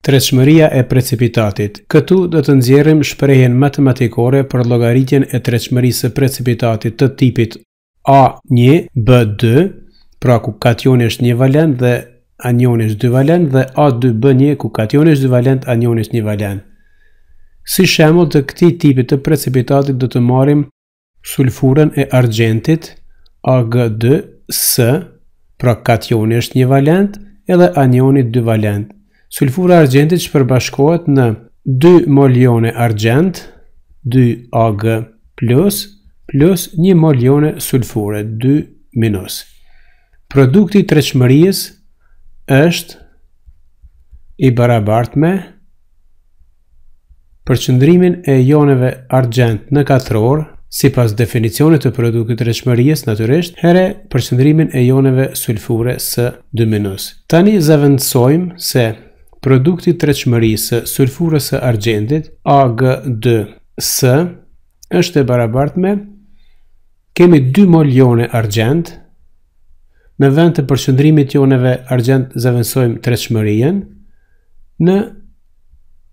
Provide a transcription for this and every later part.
Tretshmëria e precipitatit. Këtu do të nxjerrim shprehjen matematikore për llogaritjen e tretshmërisë së precipitatit të tipit A1 B2, pra ku kationi është një valent dhe anioni është dy valent dhe A2 B1 ku kationi është dy valent, anioni është një valent. Si shembull të këtij tipi të precipitatit do të marrim sulfurën e argjentit Ag2S, pra kationi është një valent edhe anioni dy valent. Sulfura e argjentit shpërbashkohet në 2 mol jone argjend, 2 Ag plus, plus 1 mol jone sulfure, 2 minus. Produkti i tretshmërisë është i barabartë me Përqendrimin e joneve argjend në katror, sipas definicionit të produktit të tretshmërisë, natyrisht, here përqendrimin e joneve sulfure S 2 minus. Tani zëvendësojmë se produkti i tretshmërisë së sulfurës së argjendit Ag2S është e barabartë me Kemi 2 mol jone argjend, në vend të përqendrimit joneve argjend zëvendësojmë tretshmërinë në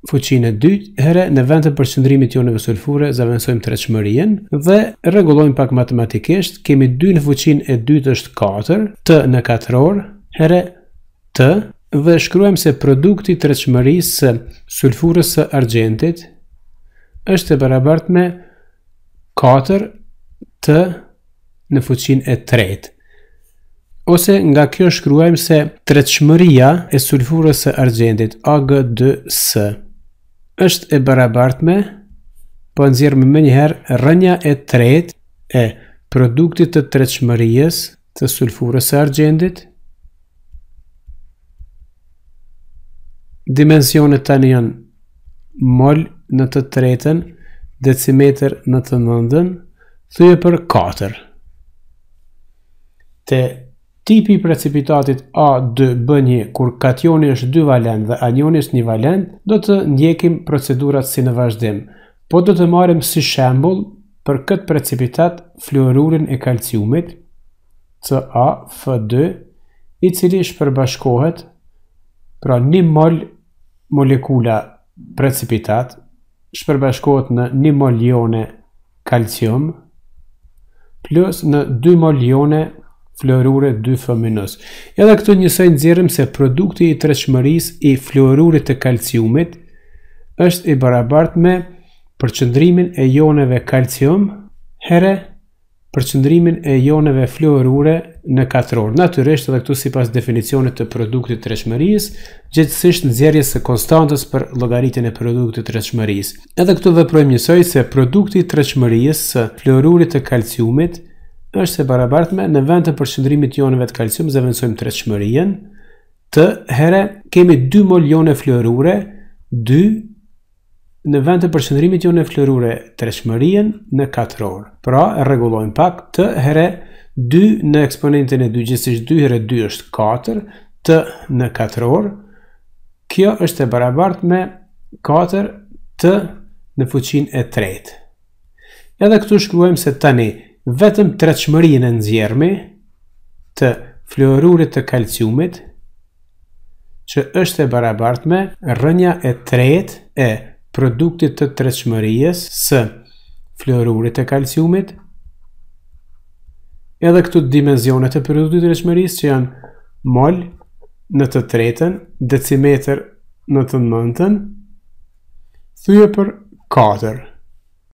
fuqinë e dytë, here në vend të përqendrimit joneve sulfure zëvendësojmë tretshmërinë dhe rregullojmë pak matematikisht, kemi 2 në fuqinë e dytë është 4, t në katror, here t dhe shkruajmë se produkti i tretshmërisë së sulfurës së argjendit është e barabartë me 4 t në fuqinë e tretë. Ose nga kjo shkruajmë se tretshmëria e sulfurës së argjendit Ag2S është e barabartë me po nxjerrim menjëherë rrënja e tretë e produktit të tretshmërisë të sulfurës së argjendit. Dimensionet tani janë mol në të tretën, decimetër në të nëndën, thye për 4. Te tipi i precipitatit A2B1 kur kationi është 2 valent dhe anioni është 1 valent, do të ndjekim procedurat si në vazhdim. Po do të marrim si shembull për këtë precipitat fluorurin e kalciumit, CaF2, i cili shpërbashkohet, pra 1 mol molekula precipitat shpërbashkohet në 1 mol jone kalcium plus në 2 mol jone fluorure 2F minus. Edhe këtu njësoj nxjerrim se produkti i tretshmërisë i fluorurit të kalciumit është i barabartë me përqendrimin e joneve kalcium here përqendrimin e joneve fluorure në katror. Natyrisht edhe këtu sipas definicionit të produktit të tretshmërisë, gjegjësisht nxjerrjes së konstantës për llogaritjen e produktit të tretshmërisë. Edhe këtu veprojmë njësoj se produkti i tretshmërisë së fluorurit të kalciumit është e barabartë me në vend të përqendrimit të joneve të kalcium zëvendësojmë tretshmërinë T here kemi 2 mol jone fluorure, 2 në vend të përqendrimit jone fluorure tretshmërinë në katror. Pra, e rregullojmë pak t here 2 në eksponentin e 2, gjithsesi 2 here 2 është 4, t në katror. Kjo është e barabartë me 4 t në fuqinë e tretë. Edhe këtu shkruajmë se tani vetëm tretshmërinë e nxjerrmi të fluorurit të kalciumit, që është e barabartë me rrënja e tretë e produktit të tretshmërisë së fluorurit të kalciumit. Edhe këtu dimensionet e produktit të tretshmërisë që janë mol në të tretën, decimetër në të nëntën, thye për 4.